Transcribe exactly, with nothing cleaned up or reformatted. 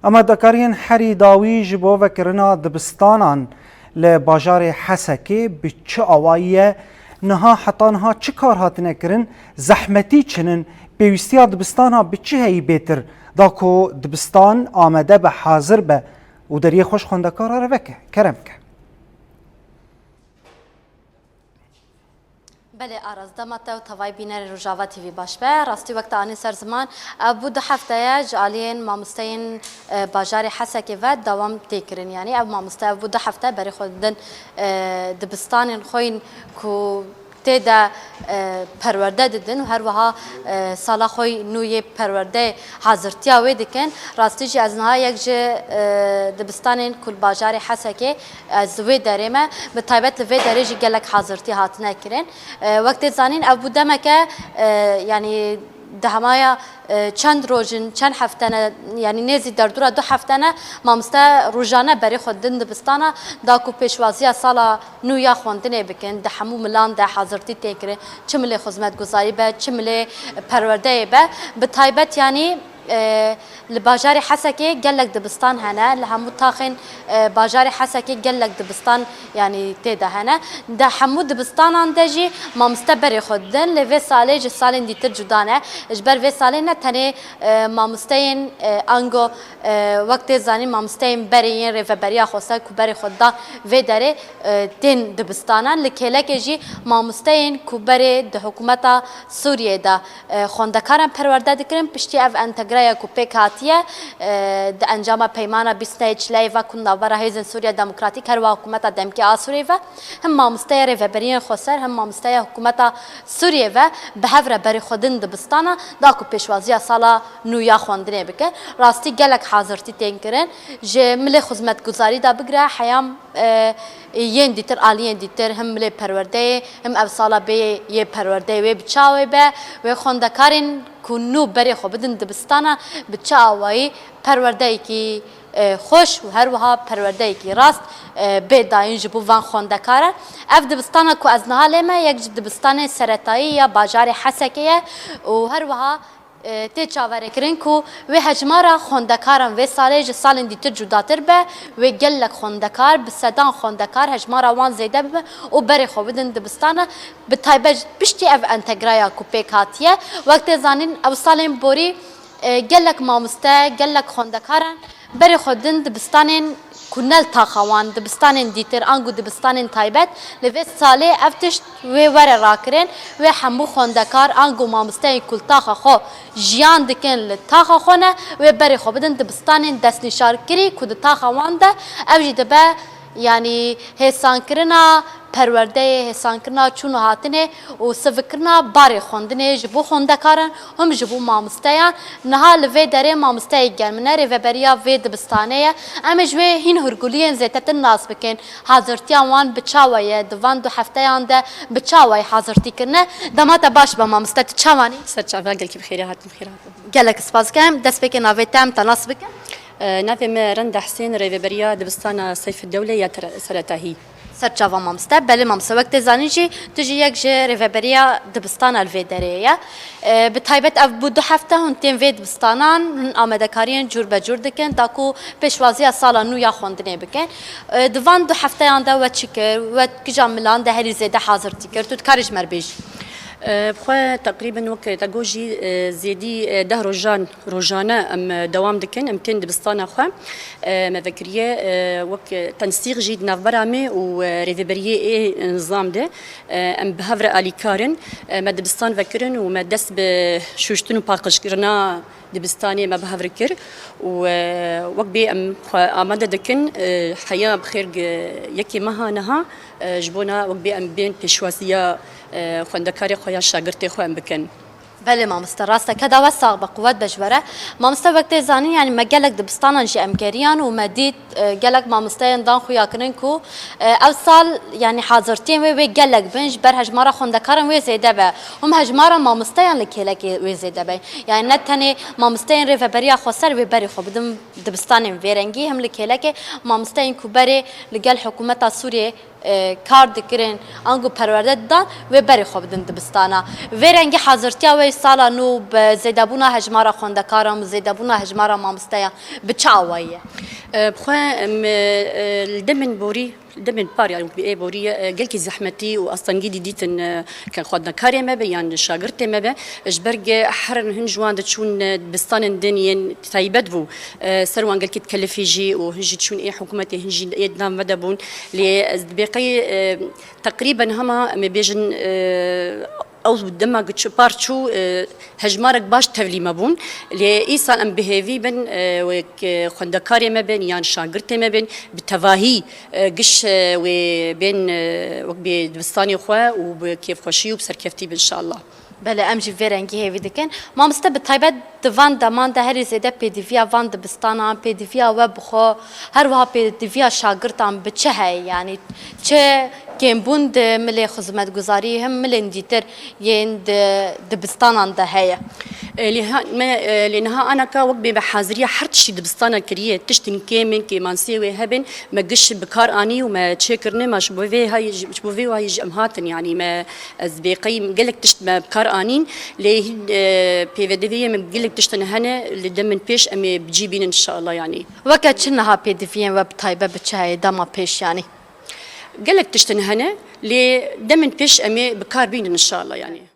Amadekariyên herî dawî ji bo vekirina dibistanan li bajarê Hesekê bi çi awayî ye? Niha heta niha çi kar hatine kirin? Zehmetî çin in? Pêwîstiya dibistana bi çi heyî bêtir da ku dibistan amade be, hazir be û deriyê xwe ji xwendekara re veke? Kerem ke. Belê Aras, dema te û tevayî bînerên Rojava T V baş be. Rastî wek te anî ser ziman, ev bû du hefte ye ji aliyên mamosteyên, e, bajarê Hesekê ve dewam tê kirin. Yanî ev mamoste ev bû du hefte berê xwe didin, e, dibistanên xwe yên ku tê de, e, perwerde didin û her wiha, e, sala xwe nû yê perwerdeyê hazirtiya wê dikin. Rastî jî ez niha yek ji, e, dibistanên ku li bajarê Hesekê ez wê derê me, bi taybet li vê derê jî gelek hazirtî hatine kirin. E, wek tê zanîn, ev bû demeke, e, yanî di hemaya, e, çend roj in, çend hefte ne, yanî nêzî derdora du hefte ne, mamoste rojane berê xwe din dibistana, da ku pêşwaziya sala nû ya xwendinê bikin, di hemû milan de hazirtî tê kirin, çi milê xizmetguzarî be, çi milê perwerdeyê be. Bi taybet, yanî, e, li bajarê Hesekê gelek dibistan hene, li hemû taxên, e, bajarê Hesekê gelek dibistan, yanî, tê de hene. Di hemû dibistanan de jî mamoste berê xwe didin, lê vê salê ji salên dîtir cuda ne. Ji ber vê salê ne tenê, e, mamosteyên, e, ango, e, wek tê zanîn, mamosteyên berê yên Rêveberiya Xweser ku berê xwe dan vê derê, e, tên dibistanan. Li kêlekê jî mamosteyên ku berê di hikûmeta Sûriyê de e, xwendekaran perwerde dikirin. Piştî ev entegreya ku pêk hatiye, e, di encama peymana bîst nehê çileyê ve ku navbera Hêzên Sûriya Demokratîk her wiha hikûmeta demkî a Sûriyê ve, him mamosteya Rêveberiyên Xweser, him mamosteya hikûmeta Sûriyê ve bi hev re berê xwe din dibistana, da ku pêşwaziya sala nû ya xwendinê bike. Rastî gelek hazirtî tên kirin. Ji milê xizmetguzarî de bigire heya, e, yên dîtir, aliyên dîtir, him milê perwerdeyê, him ev sala bê yê perwerdeyê wê bi çawa wê be, wê xwendekarên ku nû berê xwe bidin dibistana, bi çi awayî perwerdeyekî, e, xweş û her wiha perwerdeyekî rast, e, bê dayîn ji bo van xwendekaran. Ev dibistana ku ez niha lê me, yek ji dibistanên seretayî ya bajarê Hesekê ye û her wiha, e, tê çaverêkirin ku wê hejmara xwendekaran vê salê ji salên dîtir cudatir be, wê gelek xwendekar, bi sedan xwendekar hejmara wan zêde bibe û berê xwe bidin dibistana, bi taybet piştî ev entegraya ku pêk hatiye. Wek tê zanîn, ew salên borî, e, gelek mamoste, gelek xwendekaran berê xwe din dibistanên ku ne li taxa wan, dibistanên dîtir, ango dibistanên taybet, li vê salê ev tişt wê were rakirin, wê hemû xwendekar, ango mamosteyên ku li taxa xwe jiyan dikin, li taxa xwe ne, wê berê xwe bidin dibistanên destnîşarkirî ku di taxa wan de, ev jî dibe, yanî hêsankirina perwerdeyê, hêsankirina çûn û hatinê û sivikkirina barê xwendinê ji bo xwendekaran, him ji bo mamosteyan. Niha li vê derê mamosteyê gel min e, rêveberiya vê dibistanê ye. Em ê ji wê hîn hûrguliyên zêdetir nas bikin. Hazirtiya wan bi çawa ye? Di van du hefteyan de bi çawa ye hazirtî kirine? Dema te baş be mamoste, tu çawa nî? Ser çava, gelkî bi xêrê hatin, bi xêr hatin. Gelek spas dikim. Destpêkê navê te em te nas bikin. E, navê me Renda Husên, rêveberiya dibistana Seyfeddewle ya Tere-, Seretahî. Ser çava mamoste. Belê mamoste, wek tê zanîn jî tu jî yek ji rêveberiya dibistana li vê derê ye. E, bi taybet ev bû du hefte hûn tên vê dibistanan, hûn amadekariyên cûr be cûr dikin, da ku pêşwaziya sala nû ya xwendinê bikin. E, di van du hefteyan de we çi kir? We kîjan milan de herî zêde hazirtî kir? Tu dikarî ji me re bêjî? E, bi xwe teqrîben wek te got jî, e, zêdî, e, deh rojan, rojane em, e, dewam dikin, em tên dibistana xwe. E, me vekiriye, e, wek tensîq jî di navbera me û, e, rêveberiyê ê nizam de, e, em bi hev re alîkar in. E, me dibistan vekirin û me dest bi şûştin û paqijkirina dibistanê me bi hev re kir û, e, wek bê em xwe amade dikin, e, heya bi xêr gi-, yekê meha niha, e, ji bona wek bê em bên pêşwaziya, e, xwendekarê xwe ya şagirtê xwe em bikin. Belê mamoste, rast e. Keda we sax be, quwet be ji we re. Mamoste, wek tê zanîn, yanî me gelek dibistanan jî em geriyan û me dît, e, gelek mamosteyên dan xuya kirin ku, e, ev sal, yanî hazirtiyên wê, wê gelek bin, ji ber hejmara xwendekaran wê zêde be. Hûn hejmara mamosteyan li kêlekê wê zêde be. Yanî ne tenê mamosteyên rêveberiya xweser wê berê xwe bidin dibistanên vê rengî, him li kêlekê mamosteyên ku berê li gel hikûmeta Sûriyê e, kar dikirin, ango perwerde didan, wê berê xwe bidin dibistana. Vê rengî hazirtiya wê sala nû bi zêdebûna hejmara xwendekaran û zêdebûna hejmara mamosteyan bi çi awayî ye? E, bi xwe em, e, li demên borî, li demên par, yani, ê borî, e, gelkî zehmetî û astengî dî dîtin, e, ke xwendekarê me be yan şagirtê me be, ji ber ge herin hin ji wan diçûn, e, dibistanên din yên taybet bû. E, ser wan gelkî dikelifî jî û hin jî çûn ê hikûmetê, hin jî ê di nav me de bûn. Lê ez dibê qey, e, teqrîben hema em ê bêjin, e, ew dema ku çi par çû, e, hejmarek baş tevlî me bûn. Lê îsal em bi hêvî bin, e, wek, e, xwendekarê me bin yan şagirtê me bin, bi tevahî, e, giş, e, wê bên, e, wek bê dibistanê xwe û bi kêfxweşî û bi serkeftî bin, inşallah. Belê, em jî vê rengî hêvî dikin. Mamoste, bi taybet di van deman de herî zêde pêdiviya van dibistanan, pêdiviya we bi xwe, her wiha pêdiviya şagirtan bi çi heye? Yanî çi kêmbûn di milê xizmetguzarî him milên dîtir yên di dibistanan de heye? E, lê ha-, me, e, lê niha anaka wek bê bi haziriya her tiştî dibistana kiriye, tiştên kêm in, kêmansiyê wê hebin, me giş bi kar anî û me çêkirine, me ji bo vê hay-, ji bo vê wayî jî em hatin, yanî me, ez bê qey gelek tişt me bi kar anîn, lê hîn, e, pêvediviyê me gelek tiştin hene, li demên pêş em ê bi cî bînin inşallah, yanî. Weke çi niha pêdiviyên we bi taybet bi çi heye dema pêş, yanî? Gelek tiştin hene, lê demên pêş em ê bi kar bînin inşallah, yanî.